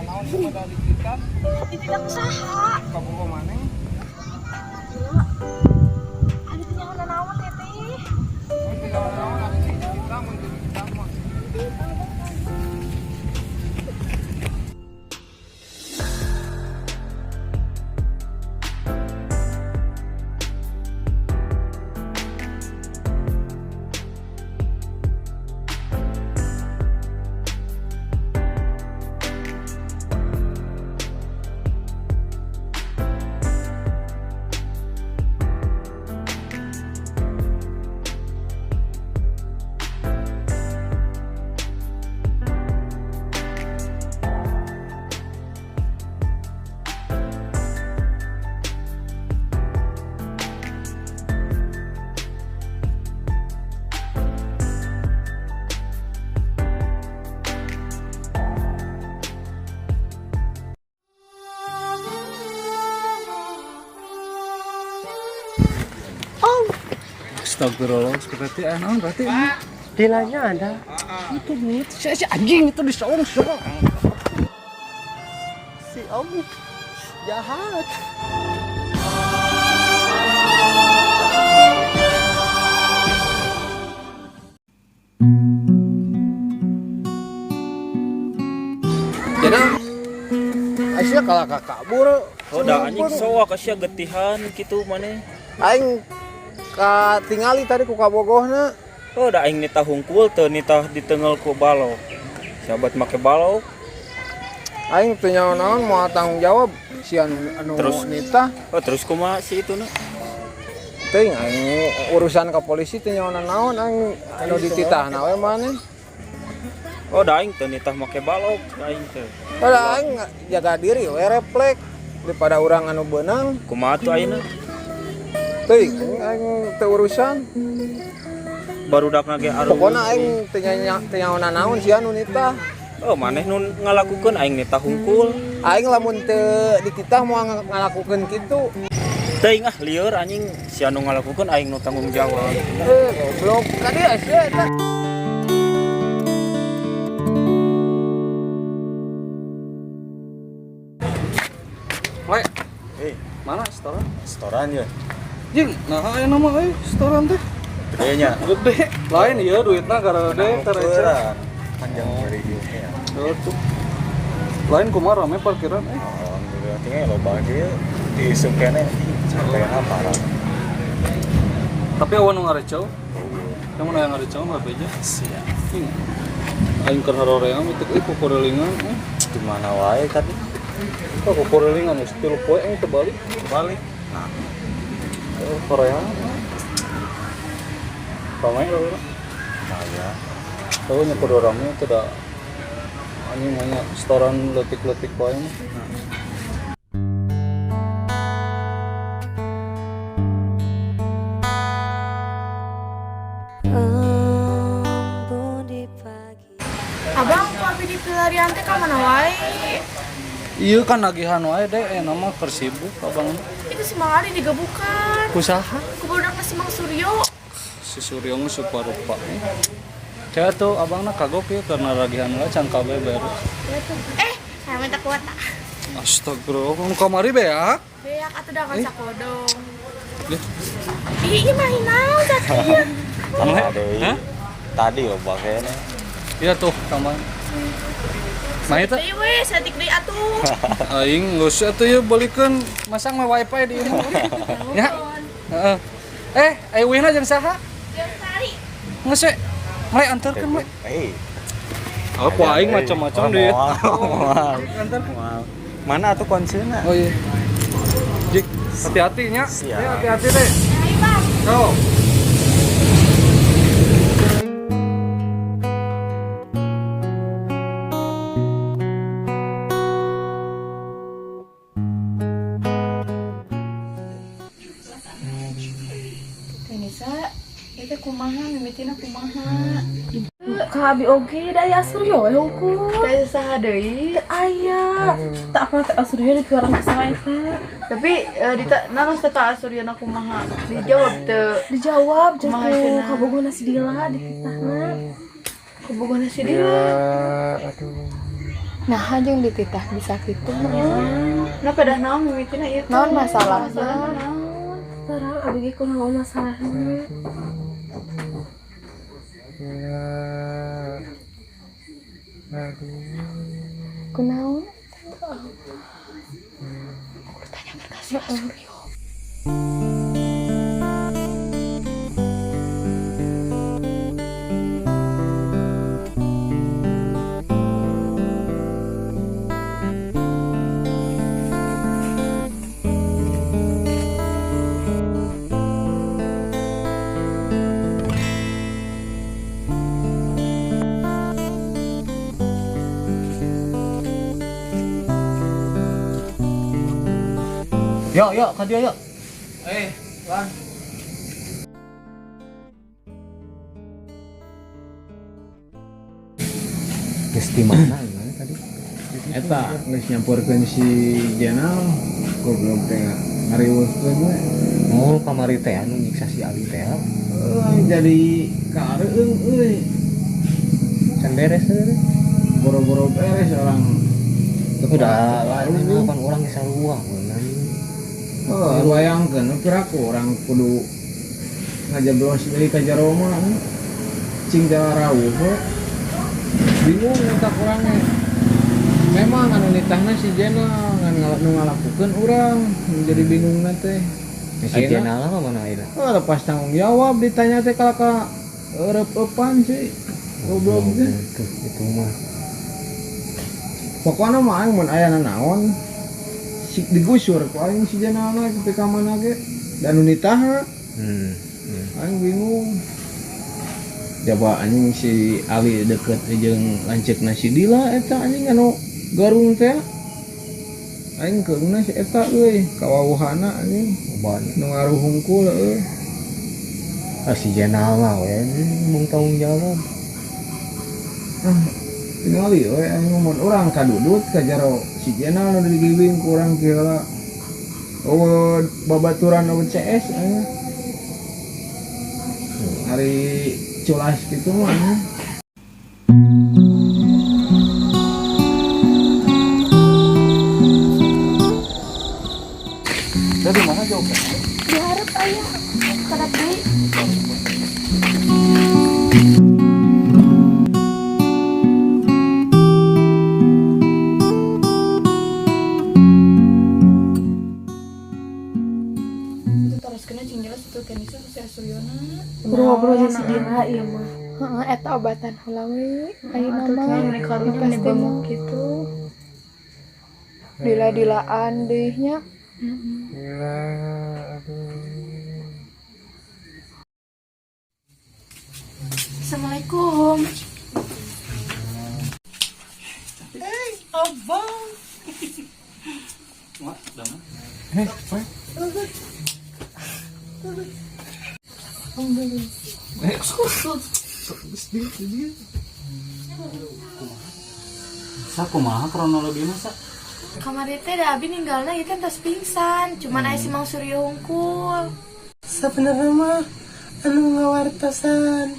Naon pada dititah? Dititah ku saha? Kabogoh maneh. Gila. Abi teh nyaho nanaon teteh. Mun teu naon asli dititah, mun teu dititah mah. Oh, Astagfirullah, seperti naon berarti ini? Dilanya ada. Itu nih, si anjing itu disaung saung. Si Om jahat. Jadi Aisyah kalah ka kabur. Oh, dah anjing soak sia getihan kitu maneh. Aing ka tingali tadi ku kabogohna. Oh, dah aing nitah hungkul teu nitah ditengel ku balok. Sahabat make balok. Aing teu nyaho naon moal tanggung jawab si anu anu Terus? nitah. Oh, terus kumaha si itu na? Teuing aing urusan ka polisi teu nyaho naon aing anu dititahna we maneh. Oh, dah aing teu nitah make balok aing teh. Pada aing jaga diri we refleks daripada urang anu beunang. Kumaha tuh ayeuna? Teuing aing teu urusan. Barudakna ge aruh. Pokona aing teu nyaho naon si anu nitah. Oh, maneh nu ngalakukeun aing nitah hungkul. Aing lamun teu dititah moal ngalakukeun kitu. Teuing ah lieur anjing si anu ngalakukeun aing nu tanggung jawab. Eh goblok ka dieu sia eta. Le, Eh, mana setoran? setoran ya. Jing, nah aya nama euy setoran teh. Gedenya. Gede. Lain ieu duitna garede tereceh. Panjang dari ieu ya. Oh, tuh. Lain kumaha rame parkiran eh. Alhamdulillah tinggal loba kieu diisuk keneh sampeana parah. Tapi awan nu ngarecau. Yang mana yang ngarecau mah beja. Siap. Ing. Aing keur haroream itu euy kukurelingan eh. Di mana wae tadi? Kok kukurelingan geus 3 poe aing teu balik. Balik. Nah, Eh, Korea. Ramai lah. saya Tahu nya kudu rame teu da anjing mah setoran leutik-leutik wae mah. Abang ku abi di pilarian teh ka mana wae? Iya kan nagihan wae deh, nama keur sibuk abang. Itu si Mang Ali digebukan. Usaha Ku budakna si Mang Suryo. Si Suryo mah suka rupa. Kayak tuh abangna kagok ya karena ragihan lah can kabeh beres. Eh, saya minta kuota. Astagfirullah, nu kamari beak. Beak atuh da kan sakodong. Deh. Ih, ieu mah naon sakieu. tambah deui. Hah? Tadi loba keneh. Iya tuh tambahan. Nah itu Deui we, saeutik deui atuh. aing geus atuh ieu balikeun masang mah wifi di imah. Ya. Heeh. Eh, aya wihna jeung saha? Jeung sari. Geus we. Mulai antarkeun we. Eh, Oh, ku aing macam-macam Oh, duit. moal. Antarkeun. Moal. Mana atuh kuncina? Oh iya. Jik, hati-hati nya. Siap. Ya, hati-hati deh. Ayo, Bang. Go. Teh Nisa, ieu teh kumaha mimitina kumaha? Ka abi oge da aya Suryo we hukum. Teh saha deui? Teu aya. Tak apa teh Suryo di piwarang kusaha eta. Tapi dita naros teh ka Suryana kumaha? Dijawab teu? Dijawab jeung Kumaha ku cenah? kabogona si Dila dititahna. Kabogona si Dila. Ya, aduh. Nah, jeung dititah bisa kitu. Nah, pedah naon mimitina ieu teh? Naon masalahna? Terang abi ge kunaon masalahna. Aduh. Kunaon? Kudu tanyakeun ka si Suryo. Yuk, yuk, ka dieu yuk. Lan. Geus di mana gimana tadi? Eta geus nyampurkeun si Jenal goblok teh ngariweuhkeun we. Oh, kamari teh anu nyiksa si Ali teh. Euy, jadi kareueung euy. Can beres euy. Boro-boro beres orang. Udah, lain kan orang geus sarua. Oh, bayangkeun piraku orang kudu ngajablos deui ka jero mah cing jalarauh we. Bingung otak urang ge. Memang anu nitahna si Jenal ngan nu ngalakukeun urang jadi bingungna teh. Si Jenal mah mana ayeuna? Oh, lepas tanggung jawab ditanya teh kalau ka eureup-eupan sih. Goblok teh. Itu mah. Pokona mah aing mun aya nanaon digusur ku aing si Jenalna ke ka mana ge dan nu nitahna. Aing bingung. Jaba anjing si Ali deket jeung lanceukna si Dila eta anjing anu garung teh. Aing keungna si eta euy kawawuhana anjing nu ngaruh hungkul euy. Ah si Jenal mah we mung tanggung jawab. Tingali we aing mun urang kadudut ka jero si Jenal nu digiwing ku urang teh heula. Eueuh babaturan eueuh CS aing. Ari culas kitu mah. Dari mana jauh? Diharap ayah kadap deui. Itu teruskeun cing jelas itu Kenisa si Suryona. Ngobrol jeung si Dila ieu mah. Heeh, eta obatan heula we. Ayeuna Atuh mah meni karunya meni bengok kitu. Dila-dilaan deui nya. Gila, aduh. Assalamualaikum. Abang. Mak, damang. Sa kumaha kronologina sa? Kamari teh da abi ninggalna ieu teh tos pingsan, cuman aya si Mang Suryo hungkul. Sebenarnya mah anu ngawartosan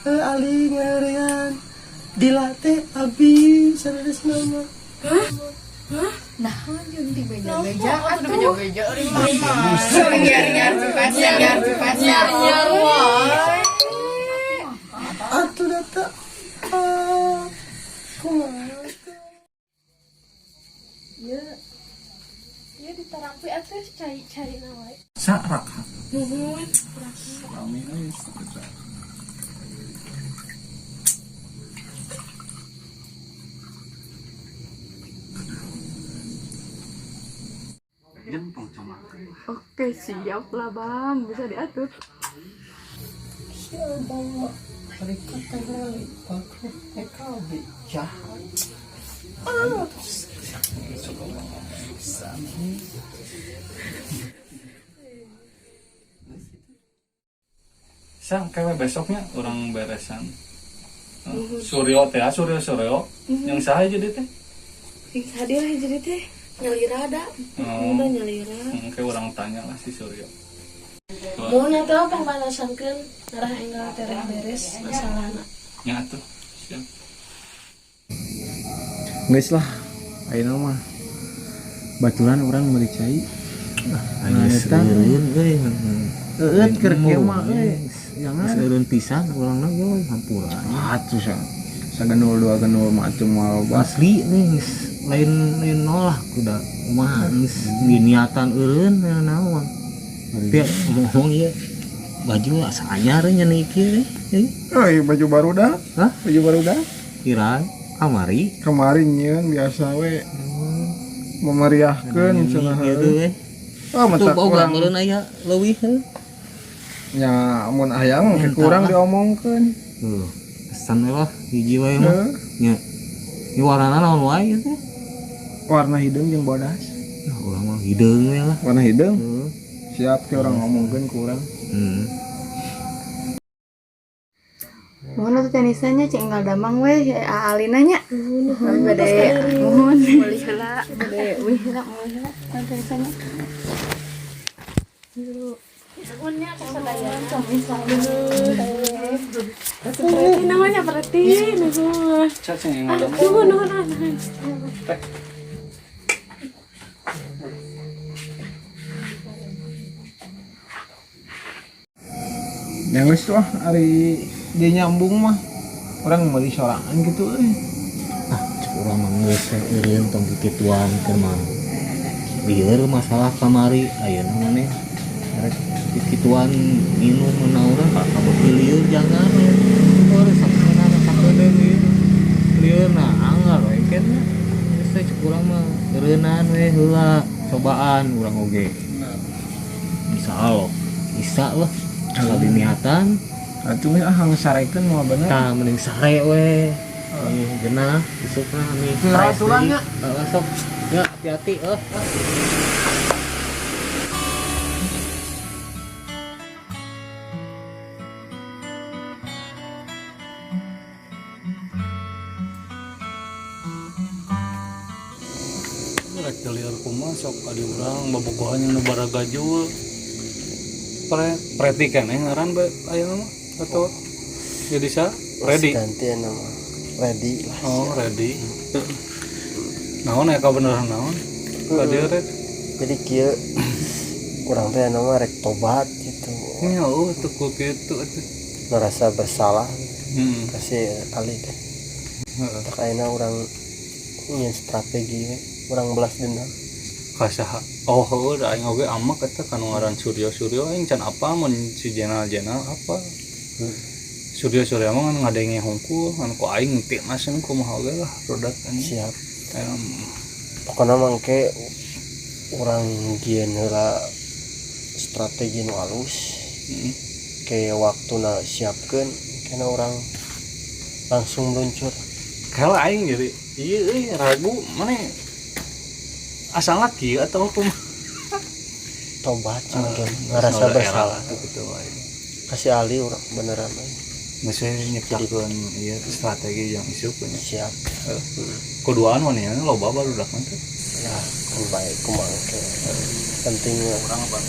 Ali ngarean Dila teh abi sanes nama. Nah, jeung ti beja-beja atuh. Beja-beja euy mah. Nyar-nyar wae. Atuh data. Kumaha? Ya ditarampi atuh cai-cai na wae. Sa raka. Nuhun. Rame euy. Jeung tong congak. Oke, siap lah Bang, bisa diatur. Si abang mah mereka teh bangkrut PKB jahat. Sa kayak besoknya orang beresan. Suryo teh, Suryo Suryo. Yang saha jadi teh? Yang saha lah jadi teh nyalira da. Oh. Udah nyalira. Kayak orang tanya lah si Suryo. Mau nyata apa pangpanasankeun ngarah enggal tereh beres masalahna. Nya atuh. Siap. Geus lah, ayeuna mah baturan urang meuli cai. Nah, Geus eta. eureun euy. Eueut keur kieu mah euy. Jangan. Geus eureun pisan urangna ge euy hampura. Atuh sa. Sagenul dua genul mah atuh moal loba. Asli nih geus lain lain nolak kuda kumaha geus niatan eureun naon. Tapi ngomong-ngomong ieu baju asa anyar nya kieu euy. Euy, baju baru dah. Hah? Baju baru dah. Kira kamari Kemarin nyieun biasa we. Memeriahkeun cenah gitu heuh. we. Oh, Tuh mata boga kurang. meureun aya leuwih heuh. Nya mun hayang ke Minta kurang lah. diomongkeun. Tuh, pesan we lah hiji wae mah. Heuh. Nya. Ini warnana naon wae ieu teh? Warna hideung jeung bodas. Nah, urang mah hideung we lah. Warna hideung. Heuh. Siap ke orang ngomongkeun kurang. Hmm. Nuhun atuh teh Nisa nya cing enggal damang we Aalina nya. Nuhun bade nuhun meuli heula. Bade wih heula meuli heula teh Nisa nya. Nuhun nya kasadayana sami-sami. Berarti namanya berarti nuhun. Cacing yang ada. Nuhun nuhun nuhun. Yang geus tuh ah ari dia nyambung mah orang meuli sorangan gitu euy. Ah, cek urang mah geus teh eureun tong kikituan keur mah. Lieur masalah kamari ayeuna maneh rek kikituan minum naonan ka kabeuki lieur jangan we. Heuh sakeuna sakedeung ieu. Lieur nah anggar we ken. Geus teh cek urang mah eureunnan we heula cobaan urang oge. Bisa Allah, bisa lah. Kalau diniatan Atuh we ah ngesarekeun mah bener. tah mending sare we. Nih genah isukna nih. Heeh, aturan nya. Heeh, sok. Ya, hati-hati euh. Rek teu lieur kumaha sok adi urang bobogohan yang nu baragajul. Preti keneh ngaran bae ayeuna mah atau jadi sa ready. Ganti nama ready lah. Oh, ready. Naon aya kabeneran naon? Ka dieu teh. Jadi kieu urang teh nama rek tobat gitu. Nya eueuh teu ku kitu atuh. Merasa bersalah Heeh. kasih kali teh. Heeh. Tak ayeuna urang nyeun strategi we, urang belas dendam. Kasaha? Oh, heueuh da aing oge amak eta kanu ngaran Suryo Suryo aing can apa mun si Jenal Jenal apa. Suryo Suryo mah ngan ngadenge hungkul ngan ku aing teu naseun kumaha oge lah rodat anjing. Siap. Em, Pokona mangke urang gieun heula strategi nu alus. Heeh. Kayak waktuna siapkeun kena urang langsung meluncur. Kalau aing jadi ieu euy ragu maneh asalna kieu atau kumaha? Tobat cenah ge ngerasa Era bersalah. atuh kitu wae. Kasih ali urang beneran we. Geus we nyiptakeun ieu strategi yang isuk nya. Siap. Kuduaan manehna loba barudak mah teh. Ya, kan baik kumaha ke. Penting we.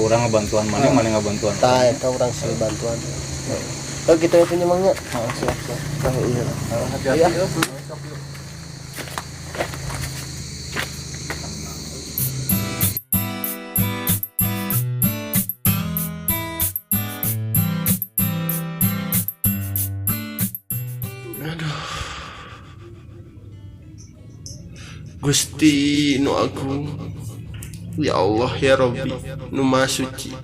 Urang ngabantuan maneh, maneh ngabantuan. Tah eta urang silih bantuan. Oh gitu ya punya mangnya. Heeh, siap siap. Nah, iya. Hati-hati ya. Gusti nu agung, ya Allah ya Robbi nu maha suci.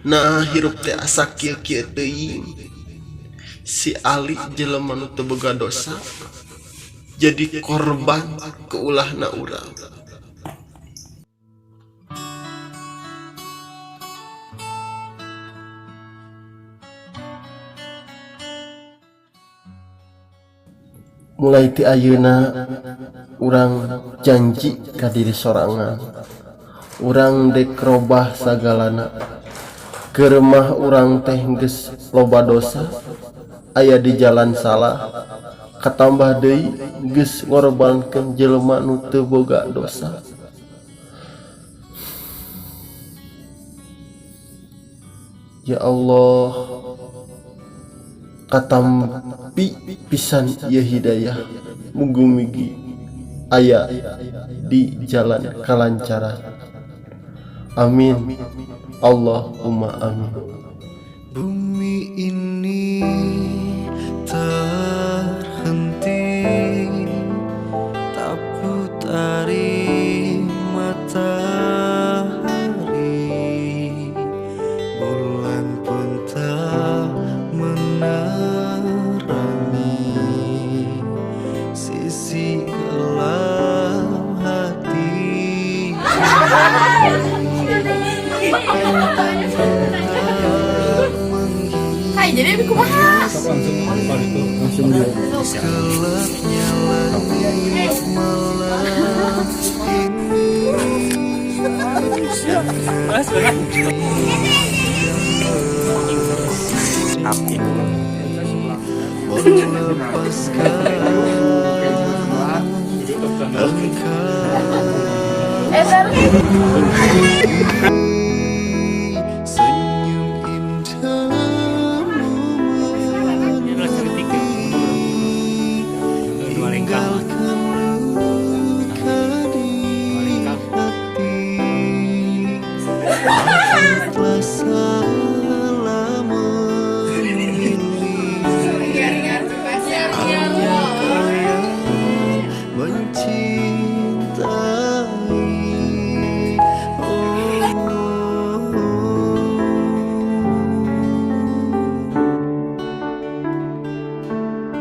Nah hirup teh asa kieu-kieu teuing. Si Ali jelema nu teu boga dosa jadi korban keulahna urang. Mulai ti ayeuna urang janji ka diri sorangan. Urang dek robah sagalana. Keur mah urang teh geus loba dosa, aya di jalan salah. Katambah deui geus ngorbankeun jelema nu teu boga dosa. Ya Allah, Katampi pisan ieu hidayah, mugi-mugi aya di jalan kalancaran. Amin Allahumma amin. Bumi ini terhenti, tak putari matahari. Bulan pun tak menerangi sisi gelap hati. Hai, jadi abi kumaha? Langsung dia. Gelapnya langit malam ini. Api. Melepaskan engkau. Eh, baru.